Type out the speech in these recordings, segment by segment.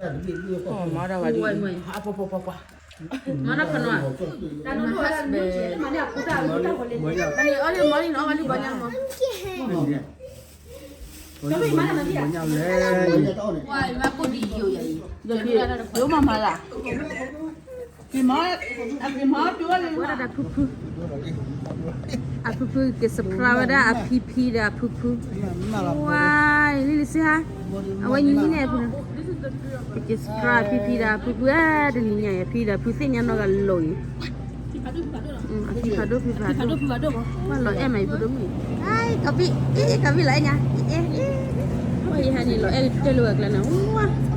မၤဒၣ်ဝဲဒ်အံၤ, မၤနီၢ်ခနီၣ်, တၢ်နီၢ်နီၢ်, အီၣ်လံမီၢ်လံနီၢ်, အီၣ်လံဘီညါမီၢ်, ယိမၤမၤလၢ်, ဝဲဒၣ်ဖုဖု, အဖုဖုက့ၤ surprise ဝဲဒၣ်အဖံဖံဒီးအဖုဖု, ဝါ, လံလံစ့ဟါ, အဝဲညီန့ၣ်ဖု, က့ၤ surprise ဖံဖံဒီးအဖုဖု, တနံၤညါအံၤ အဖံဒီးဖုသ့ၣ်ညါနီၢ်ဂၤလိာ်အံၤ, အဖံဖးဒိၣ်ဖံဖးဒိၣ်, ပှၤလီၤအဲၣ်မးအံၤဖုဒိၣ်မုၣ်, ကီၢ်ဖံ, ကီၢ်ဖံလီၤအဲၣ်ညါ, ဝဲယဟဲန့ၣ်လီၤအဲၣ်တဲလိာ်ဝဲကျဲန့ၣ်, ဝါ ဟံး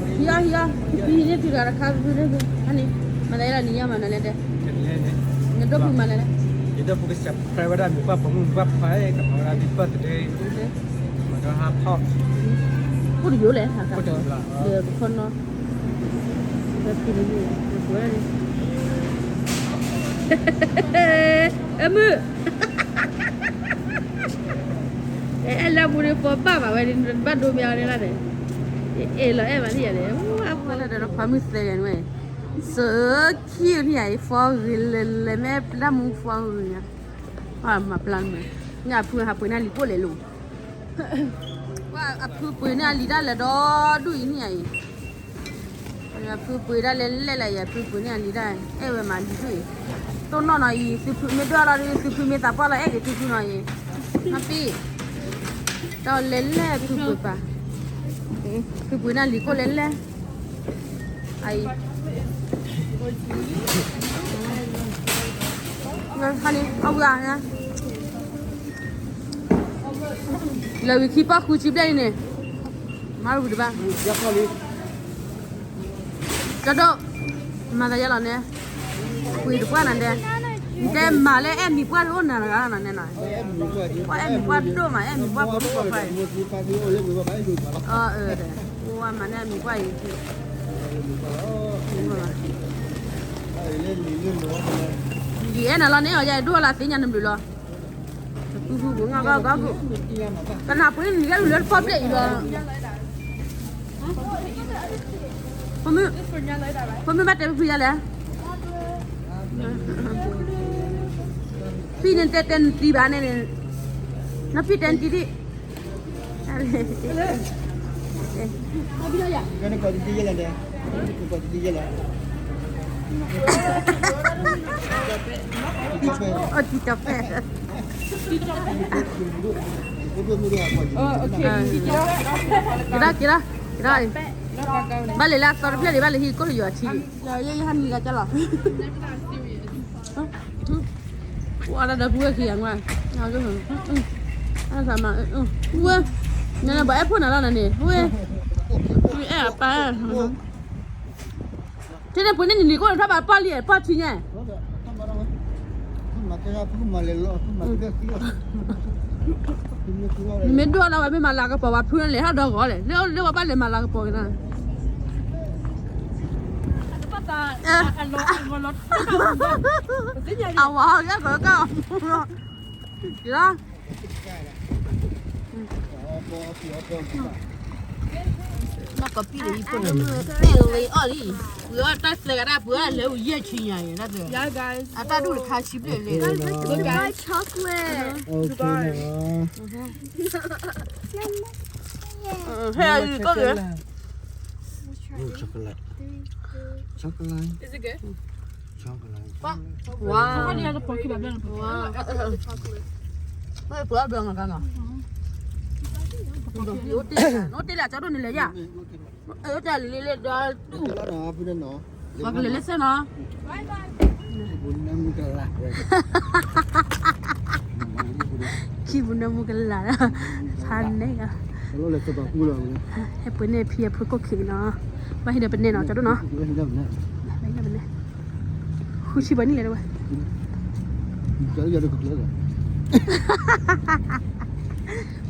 အီၤ ဟံးအီၤ, ဖံဖံန့ၣ်ဖံဂၤတခါ ဖံဖံန့ၣ်ဖံ, ဟါန့ၣ်, မၤသးယဲလီၤနံၤညါမၤနၤလဲၣ်တဲ, နဒိၣ်ဖုမၤနၤလဲၣ်, ယဒိၣ်ဖုကစၢ် surprise ဝဲဒၣ်မံၤပှၢ်ပိာ်မုၣ်မံၤပှၢ်ဖး ကမၤဝဲဒၣ် happy birthday, မၤဒီးဟါထီၣ်, အိၣ်တယိာ်လဲၣ်, ဒီးပခီနီၤ, ဒီးဖံန့ၣ်, အဲမုၢ် အဲၣ်လၢအပူၤန့ၣ် ပိာ်ဘၣ်ဘၣ်ဝဲန့ၣ် ဘၣ်ဒိမ့ၢ်အီၤန့ၣ်လီၤန့ၣ်, အဲၣ်လီၤအဲၣ်ဘၣ်န့ၣ်ယၤန့ၣ်, အဝဲဒၣ်ဒီးခွါမုၣ်သၢဂၤန့ၣ်ဝဲ, so cute န့ၣ်ယၤအံၤ ဖီဂ့ၤလဲၤလဲၤမ့ၢ်ပဒၣ်မူဖီဂ့ၤညါ, မၤပျၢ်မ့ၢ်, ညၣ်အဖုဟးပှ့ၤန့ၢ်လံၤကိၣ်လဲၤလိၤ, အဖုပှ့ၤန့ၢ်အလံၤဒၣ်လဲာ်ဒီဒူၣ်အံၤန့ၣ်ယၤအံၤ ယဖုပှ့ၤဒၣ်လဲာ်လဲၣ်လၢယဖုပှ့ၤန့ၢ်အလံၤဒၣ်, အဲၣ်ဝဲမးလံၤဒူၣ်အံၤ, တိၢ်နီၣ်နီၤအံၤ သုဖုမ့ၢ်ဒိၣ်လီၤဒီး သုဖုမ့ၢ်သးပှၢ်လီၤအဲၣ်က့ၤသုဖုနီၤအံၤ, နီၢ်ပံၢ်, ဒီးလဲၤလဲၣ်ဖုပှ့ၤပာ်, ဖုပှ့ၤန့ၢ်လံၤကိၣ်လဲၤလဲၣ်, အံၤ, ဟါန့ၣ် အဝၤ, လၢဝံၤခံပီၢ်ဃုဆံဘျဲၣ်အံၤန့ၣ်, မၤရဝံၤတဘၣ် ကဒိၣ်, မၤသးယဲလီၤန့ၣ်, ပှ့ၤတပှၢ်နၤဒဲး, နတဲမၤလၢအဲၣ်မံၤပှၢ်တအိၣ်နၤတဂၤလီၤနၤနဲနီၤ, ပှၤအဲၣ်မံၤပှၢ်ဒိၣ်မး အဲၣ်မံၤပှၢ်ပိာ်မုၣ်ပိာ်ခွါအံၤ, အၢ, ပှၤမၤန့ၢ်အမံၤပှၢ်အံၤ, ယအဲၣ်နၤလီၤန့ၣ်အီၤ ယအဲၣ်ဒိၣ်လၢသ့ၣ်ညါနဘျုးလီၤ. ကနၢ်ပှ့ၤနံၤကဲလူၤလၢတပီၢ်ဘျဲၣ်အံၤလီၤ. ဖိမုၣ်, ဖိမုၣ်ဘၣ်တဲဖုဖုယါလဲၣ်. ဖံန့ၣ်တဲတဲနတံၤဘၣ်န့ၣ်, နဖံတဲနတံၤဒံး. အတံၤတပဲ က့ၤဒၣ်က့ၤဒၣ်က့ၤဒၣ်, ဘၣ်လဲၤလၢအသီတဖျၢၣ်လံ ဘၣ်လဲၤဟံးကိၣ်လၢယွၤထံလံ. ဝါဒၣ်ဒီပုၢ်ဝဲၢ်ခံဂၤ, ဝဲ, နဘၣ်အဲၣ်ဖိနၤလီၤနၤန့ၣ်, ဝဲ, အဲၣ်အပၢ်, ထဲန့ၣ်ပှ့ၤန့ၢ်နံၤနံၤ ကိၣ်န့ၣ်ထီၣ်ဘၣ်ပီၢ်လံ ပီၢ်ထံညါ. နမ့ၢ်ဒိၣ်လီၤဝဲမ့ၢ်မၤလၤကပီၤဝဲဖုန့ၣ်လဲၣ် ဟးဒီဂီၤလဲၣ် လၢလၢဝဲဘၣ်လဲၤမၤလၤကပီၤက့ၤနၤ, အဝဲဟီၣ်ကဲကီးကီး, က့ၤလီၤ. နီၢ်ကီၢ်ပံၣ်ဒီးယဖိန့ၣ်, ပံၣ်ဝဲအီၣ်လံ, ပှၤအီၣ်တၢ်သၢဂၤဒၣ်ပှၤလၢအယဲၢ်ဆံညါအံၤ, အတၢ်ဒူၣ်တခါဆံဘျဲၣ်လဲၣ်, chocolate, ဟဲအံၤကီၢ်က့ၤ, chocolate, chocolate, chocolate, wow, wow, ပှၤဘျီငါကါနီၤ, နအိၣ်တ့ၢ်လၢကၠီဒိၣ်န့ၣ်လဲၣ်ယါ, အိၣ်တ့ၢ်လံလံလံဒီး, ပှၤကလဲၤလၢစဲနီၤ, ခံပူၤနၢမူကလး, ဖးန့ၣ်, ဟဲပှ့ၤန့ၢ်ဖံအဖိကိၣ်ခံနီၤ, ဘၣ်ဟံးဒီးပနဲနီၤ ကၠီဒိၣ်နီၤ, ဘၣ်ဟံးဒီးပနဲ, ဃုဆံဘၣ်န့ၣ်လဲၣ်တဝဲ,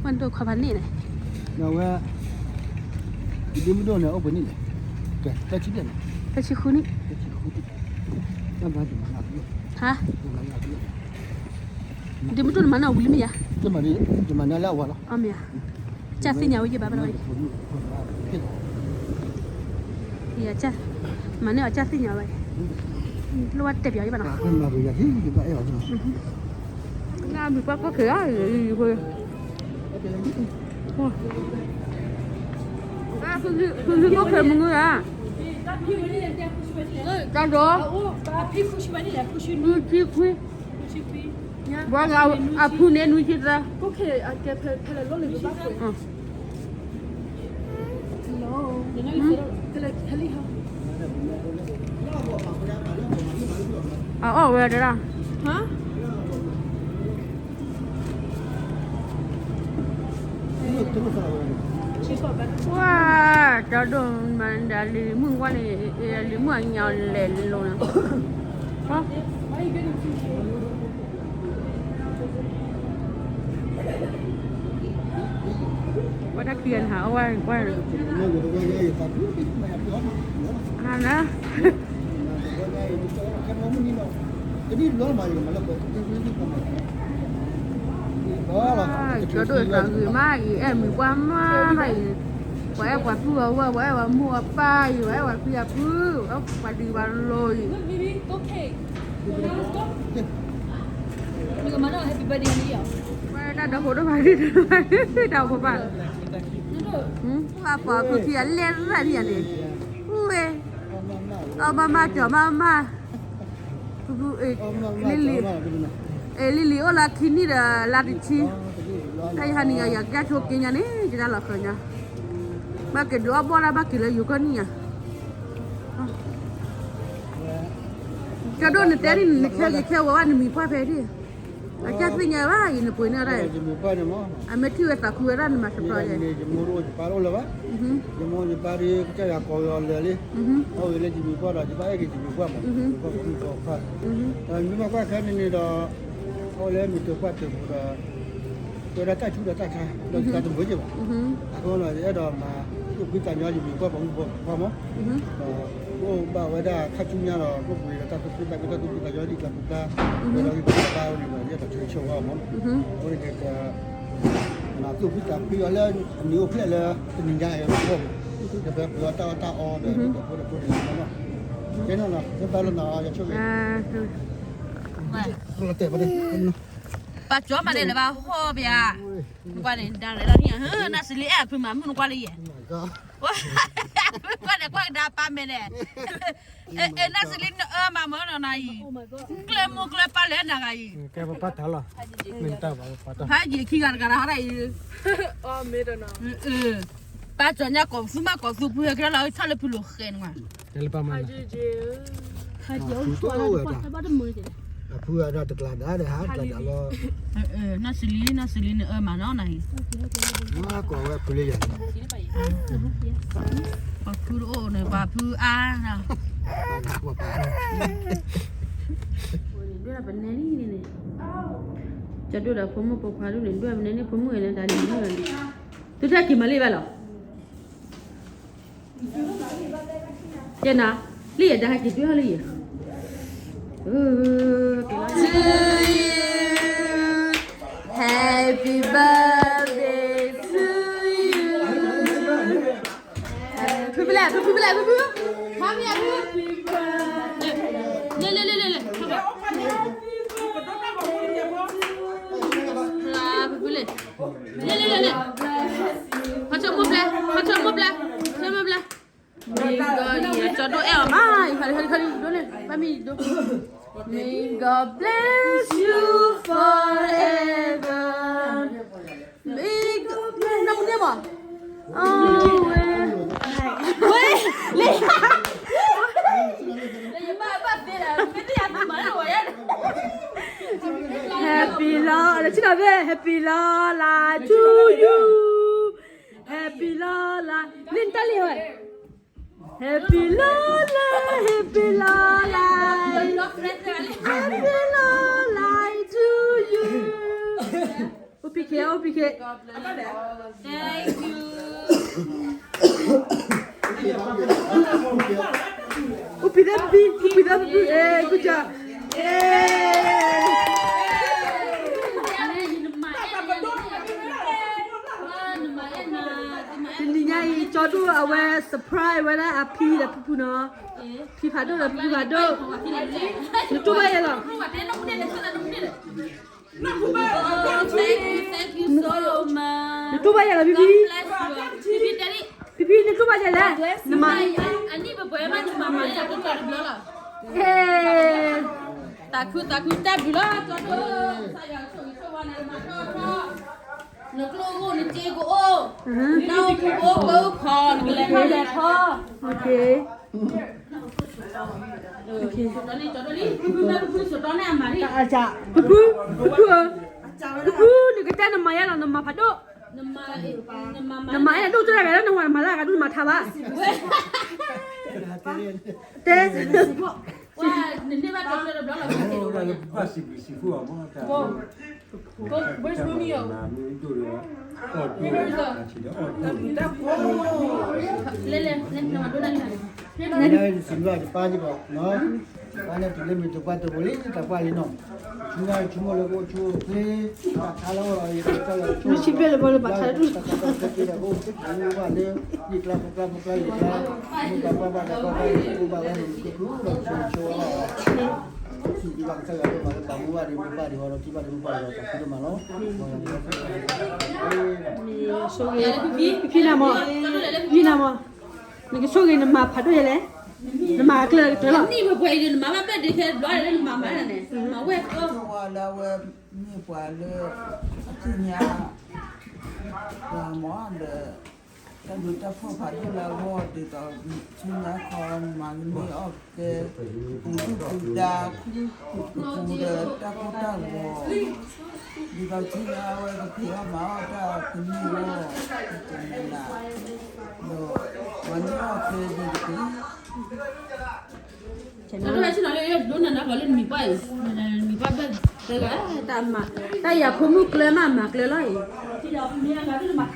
မ့ၢ်ဒိၣ်ခွါဘၣ်န့ၣ်လဲၣ်, ဝဲ, ဒ့မုၢ်ဒိၣ်န့ၣ် အိၣ်ပှဲၤနံၣ်လဲၣ်, သၢဆံဘျဲၣ်န့ၣ်, သၢဆံဃုနံၣ်, ဟါ, ဒ့မုၢ်ဒိၣ်န့ၣ်မၤန့ၢ်အဝံၤလံမ့ၢ်ယါ, မၤန့ၢ်လၢအဝၤလီၤ, မ့ၢ်ယါ, ကၢ်သ့ၣ်ညါဝဲယဘၣ်ဘၣ်လီၤ, ယကၢ်, မၤန့ၢ်အီၤကၢ်သ့ၣ်ညါဝဲ, လိၣ်ဝဲတဲပၠးယဘၣ်နီၤ, နမုၢ်ပှၢ်ကိၣ်ခ့ဧါ, ဖုဖုကိၣ်ခ့မုၢ်ဧါ, ကၢ်ဒိၣ်, နွံဆံခွံ, ဘၣ်အဖုန့ၣ်နွံဆံသၢ, အအီၣ်ဝဲဒၣ်, ပှၤ, ကၠီဒိၣ်မၤဒၣ်လံၤမုၣ်ဝဲန့ၣ်, လံၤမုၣ်အညါလဲၤလိၤန့ၣ်, ပှၤတၢ်ခံဂၤန့ၣ်ဟးအီၣ်ဝဲကွၢ်, ဟါနၤ ကၠီဒိၣ်သးဂ့ၤမးအံၤ အဲၣ်မုၢ်ပှၢ်မးမးအံၤ, ပှၤအဲၣ်ပှၤပုၢ်အဝဲၢ်, ပှၤအဲၣ်ပှၤမိၢ်အပၢ်အံၤ, ပှၤအဲၣ်ပှၤဖံပှၤဖု, ပှၤဒုးပှၤလိၤအံၤ, ပှၤတၢ်ဒီဖိဒိၣ်မး, တၢ်ဖိပၢ်, ပှၤဖုခံဂၤလဲၤရၣ်န့ၣ်န့ၣ်, မ့ၢ်, အီၣ်မးမးကၠီမးမး ဖုဖု, လံၤလံၤ, လံၤလံၤအိၣ်လၢခံနံၣ်ဒီးလါတဆံ, တၢ်ယဟါနံၤညါ ယကစၢ်ဆိက့ညါန့ၣ် ယတၢ်လီၤဃၢၤညါ, ဘၣ်က့ၤဒုးအီၣ်ဘီၣ်ဒၣ်ဘၣ်က့ၤလၢယိၤကီၢ်နံၣ်ညါ, ကၠီဒိၣ်နတဲဒ်နခဲဂ့ၤခဲဝဲဘၣ်နမံၤပှၢ်ဖဲဒ်, အကၢ်သ့ၣ်ညါဘၣ်အံၤနပှ့ၤန့ၣ်ဒၣ်, အမ့ၢ်ထံၣ်ဝဲသးခုဝဲဒၣ်နမၤစရီယဲ, ယမိၢ်တအိၣ်ယပၢ်တအိၣ်လၢၤဘၣ်, ယမိၢ်ယပၢ်ဒ်ကစၢ်ယွၤကိးဝဲအီၤလၢာ်လံ, အဝဲလၢယမံၤပှၢ်ဒီး ယဘၣ်အဲၣ်က့ၤယမံၤပှၢ်မး, ယမံၤပှၢ်, တမံၤမ့ၢ်ကွၢ်ခဲန့ၣ်န့ၣ်ဒီး, အဝဲလၢမုၢ်တပှၢ်တပူၤဒီး, ကဲဒၣ်တၢ်ဆူးဒီးတၢ်ဆါ, ဒီးယတၢ်တမုာ်က့ၤဘၣ်, အဃိဒီး ယအဲၣ်ဒိးမၤ, သူၣ်ဖှံသးညီယမံၤပှၢ်ပှၤမုၣ်ဖိခွါမး, ဒီးအိၣ်ဘၣ်ဝဲဒၣ်ခါဆူညါဒီး ပှၤပှ့ၤဒီးတၢ်သူၣ်ဖှံသးညီ တၢ်သူၣ်ဖှံသးညီ ဒ်ကျါပူၤကျါ, ဝဲဒီးဂံၢ်ဘါဘၣ်ဝဲန့ၣ်ဒီး ယအဲၣ်ဒိးဆိၣ်ဂ့ၤဆိၣ်ဝါအီၤမး, အဃိန့ၣ်ဒီး မၤသူၣ်ဖှံသးဖှံအီၤလၢ အနံၤအိၣ်ဖျဲၣ်လၢ တနံၤညါအံၤအဂီၢ်မး, ဒီးပှဲၤအီၤတၢ်အီၣ်တၢ်အီဒီး ဒီးဖိဒီးဖိန့ၣ်လီၤမး, ကဲနီၤနီၤ ဖဲဘၣ်လၢနီၤ ယဆိၣ်ဂ့ၤ, ပှၤကၠီမးန့ၣ်လၢဘၣ်ဟီၣ်ဘၣ်, နကွၢ်န့ၣ် ဒၣ်လဲာ်လီၤန့ၣ်, နစလံအဲၣ်အဖုမး မုၣ်နကွၢ်လၢယဲ, ကွၢ်န့ၣ်ကွၢ်ကဒါပၢ်မဲာ်လဲၣ်, အဲ နစလံနအၢမးမၢနီၤနၤအံၤ, ကျဲမိၢ်ကျဲပၢ်လဲၣ်နဂၤအံၤ, ဖးယံာ်ခံဂၤတဂၤဒီးဟီဒၣ်အံၤ, ပၢ်ကၠီညါကိးသူမးကိးသူဖုဟဲကရၢလီၤ ထီၣ်လၢဖုလိာ်ဃဲန့ၣ်, ဖုတအိၣ်ဝဲ, အဖုအဒၣ်တကျါဒါဒီးဟးတကျါဒါလီၤ, နစလံ နစလံနအၢမးနီၤနၤအံၤ, ကိးဝဲဖုလၢယၤန့ၣ်, ပှၤဖုတအိၣ်န့ၣ် ပှၤဖုအါ, ဒွဲၣ်ပနဲန့ၣ်, ကၠီဒိၣ်ဒီးဖိမုၣ်ဖိခွါဒ်န့ၣ် ဒွဲၣ်ပနဲန့ၣ် ဖိမုၣ်အံၤန့ၣ် တၢ်လံၤမုၣ်န့ၣ်, သုတၢ်က့ၤမၤလံဘၣ်လီၤ, ကဲနၤ, လံယဲဒါဟဲက့ၤဒွဲၣ်ဟီလံယဲ, to you, happy birthday to you, ဖုဖုလဲၣ် ဖုဖုလဲၣ် ဖုဖု, မၤမ့ၢ်အဖု, လဲၤလဲၤလဲၤလဲၤလဲၤ, ဖုဖုလဲၣ်, လဲၤလဲၤလဲၤလဲၤ, ဟီၣ်ဆိမိၣ်ဘျဲ ဟီၣ်ဆိမိၣ်ဘျဲ ဟီၣ်ဆိမိၣ်ဘျဲ, မ့ၢ်ကီးလံ ကၠီဒိၣ်အဲၣ်အီၤမး, ခါလံ ခါလံ ခါလံ ဒိၣ်န့ၣ် ဘၣ်မ့ၢ်ဒိၣ်, May God bless you forever, May God bless, နမုၢ်န့ၣ်မး, အဝဲ, ဝဲ, လံ Happy long, လၢဆ့ၣ်နီၤဖဲ Happy long life to you, Happy long life, လံနတၢ်လံဝဲ, Happy long life, Happy long life, Happy long life to you, အိၣ်ပံၤခ့ အိၣ်ပံၤခ့, Thank you, အိၣ်ပံၤသၣ်ပံၤ အိၣ်ပံၤသၣ်ပံၤ good job, ယဲ, နမၤအဲၣ်နၤန့ၣ်, နမၤအဲၣ်နၤ အဝဲ surprise ဝဲဒၣ်အဖံဒီးဖုဖုနီၤ, ဖံဖးဒိၣ်ဒီးဖုဖုဖးဒိၣ်, နတိၢ်ဘၣ်ယဲလီၤ, Thank you so much. နတိၢ်ဘၣ်ယဲလီၤ ဖံဖံ, ဖံဖံ နတိၢ်ဘၣ်ယဲလဲၣ်, နမၤ, တၢ်ခုတၢ်ခုတၢ်ဘျုးလီၤ, ကၠီဒိၣ်, နကျိၣ်အိၣ် နစ့ကအိၣ်, နအိၣ်ဖှိၣ်အိၣ်ကအိၣ်ခီၣ် နကလဲၤထီၣ်လဲၤထီၣ်, ဖုဖု, ဖုဖု, ဖုဖု နကတဲနမၤယဲလီၤ နမၤဖးဒိၣ်, နမၤအဲၣ်ဒိၣ်ကတၢၢ်ဂၤလၢနဝၤ နမၤလၢအဂၤဒိၣ် နမၤထါဘၣ်, တဲ လဲၤလဲၤလဲၤ နမၤဒိၣ်နၤလံ, နစံးဘျုးတပၢ်က့ၤဘၣ်, ပၢ်န့ၣ်တုၤလၢမုၢ်တပှၢ်တဘိလံ တၢ်ပှၢ်လံနီၤ, ဆူညါဆိကမိၣ်လၢကအိၣ်ဆူၣ်အိၣ်ချ့, တၢ်ခါလၢအအိၣ်လီၤ ယတၢ်လၢဆိကမိၣ်, တၢ်ခါလၢအိၣ်လၢ ယကျါဖိကျါဖိကျါယကျါ, မ့ၢ်တၢ်ပှၢ်ဘၣ်တၢ်ပှၢ်ဘၣ် အိၣ်ဘၣ်ဝဲန့ၣ်က့ၤဃုလီၤဆိကမိၣ်လီၤ, စံးဘျုးဘၣ်ကစၢ်ယွၤဒိၣ်မးလၢပာ်မူဘၣ်ဒံး မူဘၣ်ဒံးဝဲဒီး ထံၣ်ဘၣ်ဒံးမူဘၣ်ဒံးဝဲ တၢ်ဖံးဒိၣ်မးလီၤ, ဆိၣ်ဂ့ၤ, ဖံဖံနၤမး, ဖံဖံနၤမး, နကဆိၣ်ဂ့ၤနမၤဖးဒိၣ်ယဲလဲၣ်, နမၤကျၢၤကတၢၢ်လီၤ, နမၤဘၣ်ဘၣ်ဒံးခဲဘျီလၢနမၤမၤန့ၣ်, မၤဝဲၢ်ကီၢ် လၢအဝဲမ့ၢ်ပှၤလၢ အသ့ၣ်ညါ ပှၤမးဒီး တၢ်ဘျုးတၢ်ဖှိၣ်ဖးဒိၣ်လၢအဂီၢ် ဒ်သိးဆူညါခီ မၤကန့ၢ်အီၣ်ကဲ ပူၤဒုၣ်ပူၤဒါ ပူၤဒီးတၢ်ကိၢ်တၢ်ဂီၤ, ဒ်သိးဆူညါအဝဲကဖံးအီၣ်မၤအီၣ်တၢ်ကန့ၢ်အဂီၢ်, ဒီးမၤန့ၢ်အီၣ်ကဲဒ်တက့ၢ် တၢ်ဒိၣ်ဆ့ၣ်နီၤလၢယဒိးနၤနၤကီးလၢနမံၤပှၢ်အံၤ, နမံၤပှၢ်ဘၣ်တဂၤ, တၢ်မၤ, တၢ်ယၤဖိမုၣ်ကျၢၤမးမၤကျၢၤလီၤအံ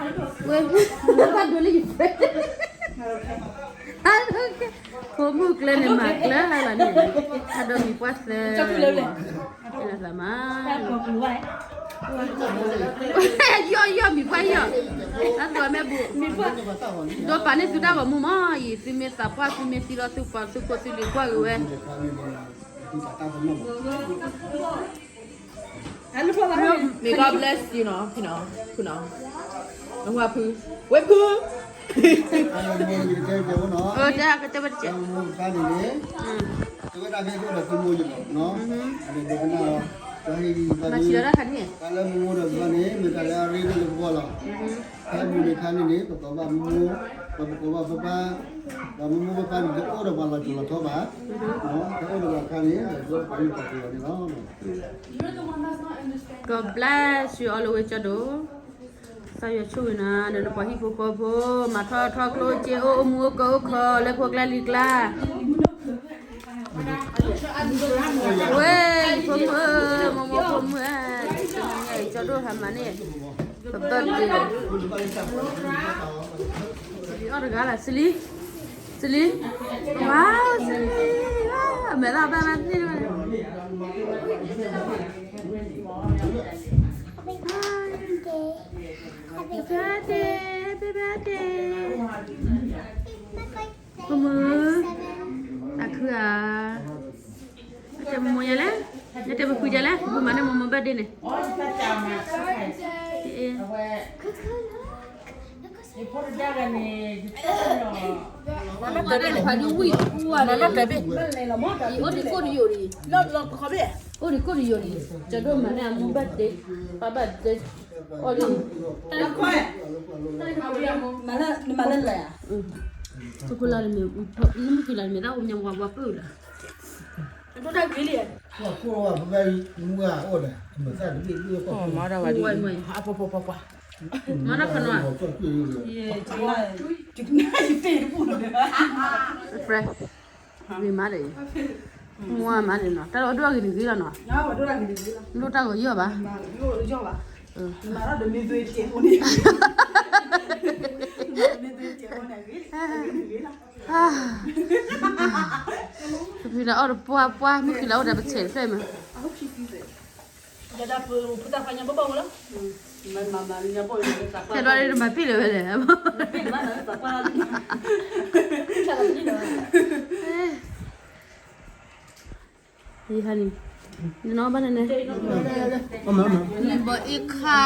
ၤ, ဝဲ, ဘၣ်ဒိးလၢယၤ, ဖိမုၣ်ကျၢၤန့ၣ်မၤကျၢၤလီၤန့ၣ်, အဒိးမံၤပှၢ်သၢ, သးမၤ ယီၢ်ယီၢ်မံၤပှၢ်ယီၢ်, အသိးမ့ၢ်ဘူး, ဒိးပာ်န့ၢ်သုတၢ်ဂီၤမူမးအံၤ, သုမ့ၢ်သးပှၢ် သုမ့ၢ်သံလီၤ သုပှၤသုးခိၣ်သုလံၤကွၢ်က့ၤဝဲ, May God bless you နီၤ, ဖုနီၤ, ဖုနီၤ, ဝဲဖု, ဝဲဖု, တဲကတဲဝဲတကဲး, တဲဝဲဒၣ်ဖဲကအိၣ်ဒီးသုမိၢ်ယဘၣ်နီၤ, ဒိကနၣ်လီၤ, တၢ်ဟ့ၣ်ဂံၢ်ဘါန့ၣ်, တၢ်လၢမိၢ်မိၢ်ဒီးဘၣ်န့ၣ် မ့ၢ်တၢ်လၢအရ့ဒိၣ်လၢပဂီၢ်လီၤ, ဖဲမိၢ်န့ၣ်ခါန့ၣ်န့ၣ် ပကိးဘၣ်မိၢ်, ဒီးပကိးဘၣ်ပၢ်ပၢ်, ဒီးမိၢ်မိၢ်ပၢ်ပၢ်န့ၣ် တအိၣ်ဒီးပှၤလီၤစိၤလီၤထီဘၣ်, တအိၣ်ဒီးပှၤခါန့ၣ် ဒီးပှၤလီၤစိၤလီၤထီန့ၣ်လီၤ. God bless you all the way ကၠီဒိၣ်, ကစၢ်ယွၤဆိၣ်ဂ့ၤနၤ ဒီးနပှၤဟံၣ်ဖိဃီဖိ, မၤထီၣ်ထီကျိၣ်စ့ အိၣ်မူအိၣ်ကၢအိၣ်ခီ လၢဖိကျါလံၤကျါ ဝဲ, ဖိမုၣ်ဧၢ, မိၢ်မိၢ်ဖိမုၣ်ဧၢ, တနံၤညါအံၤ ကၠီဒိၣ်ဟးမၤန့ၢ် ပဘၢၣ်ဒ့လီၤ, အီၣ်တဂၤလၢ် စလံ, စလံ, ဝါ, စလံ, ဝါ, မဲာ်သၣ်ဘၣ်မးသ့ၣ်န့ၣ် Happy birthday, happy birthday. ဖိမုၣ်, တၢ်ခုဧါ, တဲမိၢ်မိၢ်ယဲလဲၣ်, နတဲပဖုယဲလဲၣ်, ပဖုမၤန့ၢ်မိၢ်မိၢ် birthday န့ၣ်, အိၣ်ဒံးကိၣ်တယိာ်ဒံး, အိၣ်ဒံးကိၣ်တယိာ်ဒံး, ကၠီဒိၣ်မၤန့ၢ်အမိၢ် birthday, ပၢ်ဘၣ်ဒ့, အီၣ်ဒံး, မၤလၢလဲၣ်, သုးခိၣ်လါတမ့ၢ်, မုၢ်ခံလါတမ့ၢ် တၢ်အိၣ်မူဝါပှၢ်ပၢၢ်လၢ မၤတၢ်ခနီ, မၤဒီး, မၤဒီးနီၤ, တၢ်ဒိၣ်အဂ့ၤတဂ့ၤလီၤနီၤ, လိၣ်တၢ်ဂီၤယီၢ်ဘၣ်, ဖုဖုန့ၣ် အီၣ်တပှၢ်ပှၢ် မုၢ်ခံလါအိၣ်ဒီးပဆဲးတဖျၢၣ်မး, ဒီးဖုတၢ်ခွါညါဘၣ်ဘၣ်ဝဲလီၤ. ဖဲဒၣ်တမၤပ့ၢ်လၢၤဝဲလဲၣ်. ယဟါန့ၣ်, နဘၣ်န့ၣ်, လံဘီအ့ခါ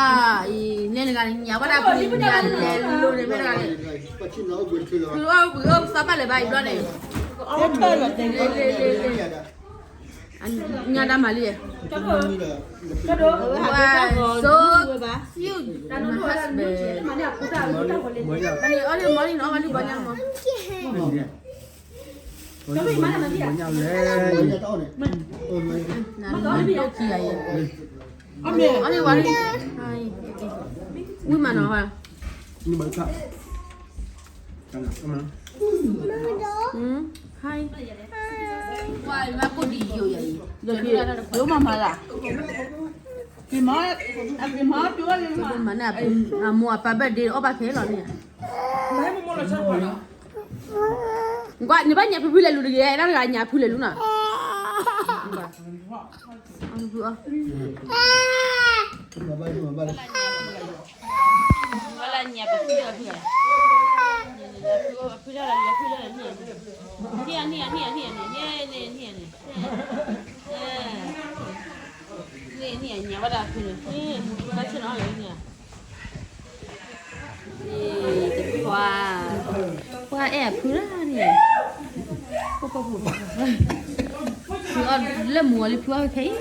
အံၤ နဲနဂၤန့ၣ် ညၣ်ဝဲဒၣ်ပှၤညၣ်လဲၤလိၤန့ၣ် မ့ၢ်တဂၤန့ၣ်, အီၣ်ပှ့ၤအီၣ်ပသးပာ်လဲၤဘၣ်အံၤဘျီန့ၣ်, လ့လ့လ့လ့, ညၣ်ဒၣ်မၤလံ, so cute, my husband, အီၣ်လံမီၢ်လံနီၤ အီၣ်လံဘီညၣ်မီၢ် ဝံၤမးနီၤ, ယိမၤမၤလၢ်, မၤန့ၣ် အမိၢ်အပၢ် birthday အီၣ်ဘၣ်ခဲလီၤန့ၣ်, နဘၣ်ညၣ်ဖုဖုလဲၤလူၤတဂ့ၤ, အဲၣ်ဒၣ်တဂၤညၣ်ဖုလဲၤလူၤနီၤ, ပှၤအဲၣ်အဖုလၢန့ၣ်, ဖုအီၣ်လၢမူအီၤလံ ဖုအီၣ်ခဲအံၤလီၤ, ဘၣ်လံ, တဆိၣ်လီၤ, မ့ၢ်တအီၣ်ဘၣ်မး, အီၣ်မးအီၣ်တမီခံမီမး, အီၣ်ပသ့ၣ်အီၣ်ဖုလီၤဒၣ်, လံၤလံၤအီၣ်ခံနံၣ်ဒီးလါတဆံနီၤန့ၣ်, ခးပှၢ်ထဲန့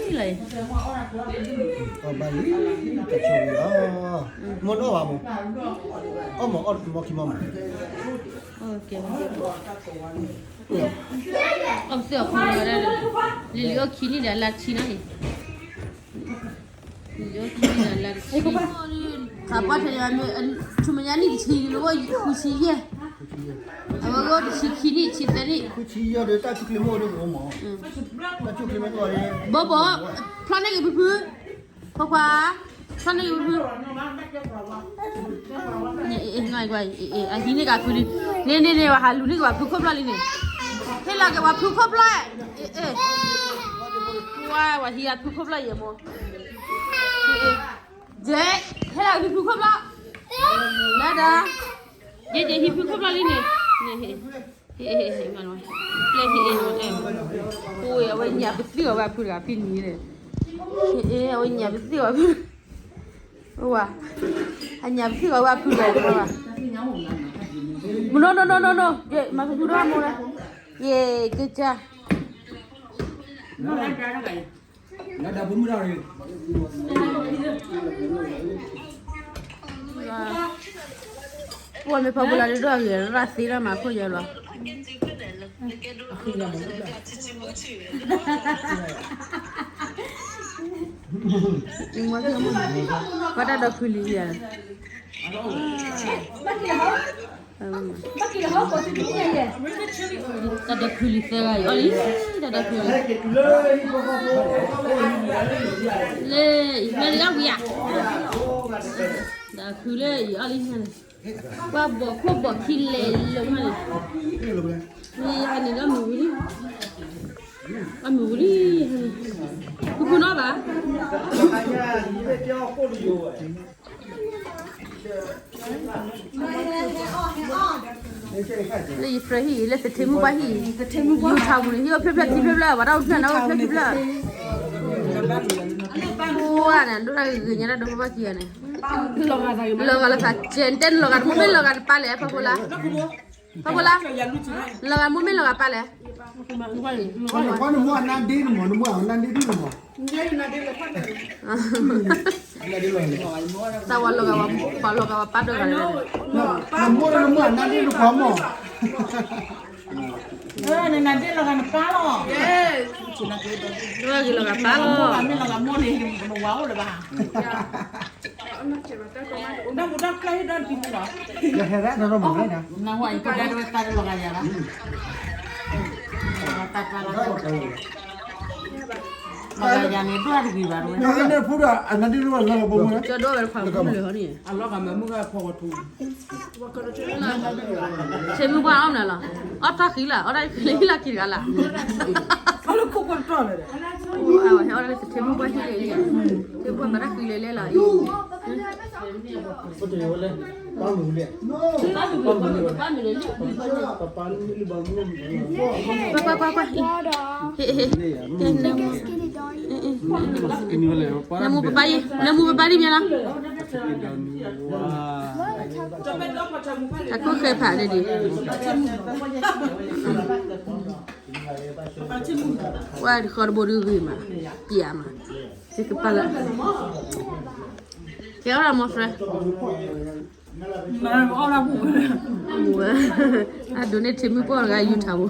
ၣ်, ဆူမဲာ်ညါနံၣ်တဆံလၢဝဲဃုဆံယဲၢ်, အဝဲဂီၢ်တဆံခံနံၣ် ဆံသၢနံၣ်, ဘီဘီ, ဖျီၣ်န့ၢ်ဂ့ၤဖုဖု, ခွါခွါ, ဖျီၣ်န့ၢ်ဂ့ၤဖုဖု အဟံးန့ၢ်က့ၤဖုလံ, န့ၣ်န့ၣ်န့ၣ် ဝဲဟးလူၤန့ၢ်က့ၤပှၤဖုခိၣ်ဖျီၣ်လံန့ၣ်, ဟ့ၣ်လီၤက့ၤပှၤဖုခိၣ်ဖျီၣ်, ဝဲဟံးအဖုခိၣ်ဖျီၣ်ယဲၢ်မး, ကဲ, ဟ့ၣ်လီၤက့ၤဖုခိၣ်ဖျီၣ်, လၢဒၣ်, ယဲယဲဟံးဖုခိၣ်ဖျီၣ်လံန့ၣ်, ဟ့ၣ်, ဟ့ၣ်, ဟ့ၣ်, အဝဲညၣ်ပသံၣ်အီၤဝဲအဖုတဂၤဖံနံၤန့ၣ်, အဝဲညၣ်ပသံၣ်အီၤဖု, ဝဲ, အညၣ်ပသံၣ်အီၤဝဲအဖုတဂၤဘၣ်, no no no no no, မၤဖုဖုဒိၣ်မးလၢ, ယဲ, ကစၢ် ပှၤမ့ၢ်ဖီပူၤလၢဒိၣ်အဂ့ၤ ရၣ်သ့လီၤမၤခိၣ်ယဲလီၤ, ပှၤတၢ်ဒီးဖုလံၤယဲ, တၢ်ဒီးဖုလံၤသၢဂၤအံၤ အီၣ်လံ, တၢ်ဒီးဖုလံၤ, လၢ, လၢလံအီၣ်ဝံၤဧါ, ဒီးဖုလၢအံၤအီၣ်လံ, ပှၤဘီၣ်ခိၣ်ဘီၣ်ခံလဲၤလၢာ်မးန့ၣ်, မ့ၢ်ယဟါန့ၣ်ဒီးမုၢ်ဝံၤလံ, အမုၢ်ဝံၤလံ, ဖုဖုနီၤဘၣ် လၢယဖျၢၣ်ဟံၣ် လၢသထ့မုၢ်ပှၢ်ဟံၣ်, ယူၤထးပူၤန့ၣ် ဟံၣ်အိၣ်ဖျၢၣ်ဖျၢၣ်ထံဖျၢၣ်ဖျၢၣ် ပှၤတၢ်အိၣ်ဖျၢၣ်န့ၣ်အိၣ်ဖျၢၣ်ထံဖျၢၣ်, ပှၤန့ၣ် ဒိၣ်တၢ်ဂ့ၤဂ့ၤညါတၢ်ဒိၣ်ဖၣ်ပၢ်ခံဂၤန့ၣ်, လီၤဂာ်သးကဲတဲနလီၤဂာ်တမူမ့ၢ်လီၤဂာ်တပၢ်လဲၣ် ဖီဖိလါ, ဖီဖိလါ, လီၤဂာ်မူမ့ၢ်လီၤဂာ်ပၢ်လဲၣ် နမ့ၢ်အနါဒ့နမ့ၢ် နမ့ၢ်အနါဒ့ဒ်နမ့ၢ်, သးဝဲလီၤဂာ်ဝဲ ပှၤလီၤဂာ်ဝဲပၢ်ဒီးဂၤလၢာ်, နမ့ၢ်နမ့ၢ်အနါဒ့နကွၢ်မ့ၢ်, နနါဒ့လီၤဂာ်နပၢ်လီၤ, ဒိၣ်ဂ့ၤလီၤဂာ်ပၢ်လီၤ, မ့ၢ်လီၤဂာ်မိၢ်န့ၣ် နဝၤအိၣ်လၢၤဘၣ် တၢ်မူတၢ်ကျဲဟ့ၣ်ဒီးတပံၤမူလီၤ, နဟဲရၣ်ဒီးမူလီၤ, နဟဲအံၤကဒါတဝဲတၢ်လီၤဂာ်ယၤလီၤ, တၢ်တၢ်လီၤဂာ်, လီၤဂာ်ယၤန့ၣ် ဒိၣ်တဂ့ၤဘၣ်တဝဲ, ဖိဒီးအနါဒ့လီၤဂာ်ဘိမူလီၤ, ကၠီဒိၣ်ဝဲတခွါမူလၢာ်ဟီန့ၣ်, အလီၤဂာ်မ့ၢ်မုၢ်ဂၢ်ဖီဝဲထူ ဆ့မုၢ်ပှၢ်အီၣ်မနုၤလီၤ, အီၣ်တၢ်ဃံလၤ, အီၣ်တၢ်ဃံလၤဟံၣ်လၢခံတဂၤလၢ, အီၣ်လၢခိၣ်ကိၢ်တတီၢ်လၢၤ, အဝဲဟဲအီၣ်တၢ်လၢသထ့မုၢ်ပှၢ်ဟံၣ်လၢလံ, သထ့မုၢ်ပှၢ်မၤတၢ်ဃံလၢလဲလီၤ, ပတဝဲလဲၣ်, ပၢ်မုၢ်လဲၣ်, ပၢ်မုၢ်လဲၣ်, ပၢ်မုၢ်လဲၣ်, ပၢ်မုၢ်လဲၣ်, ပၢ်မုၢ်လဲၣ်, ပၢ်မုၢ်လဲၣ်, ပၢ်မုၢ်လဲၣ်, ဟ့ၣ် ဟ့ၣ် ဟ့ၣ် နမူပပၢ်အံၤ, နမူပပၢ်ဒ်မ့ၢ်လီၤ, အခိၣ်ဃဲဖးန့ၣ်ဒံး, ပှၤတဃီတဘိဒုးဂ့ၤမး, ပျဲမး, စကပၤလၢ, ကဲအီၣ်ဒၣ်မီၢ် friend, အဒိးန့ၢ်ထံမုၢ်ပှၢ်တဂၤယူၤထးဘိ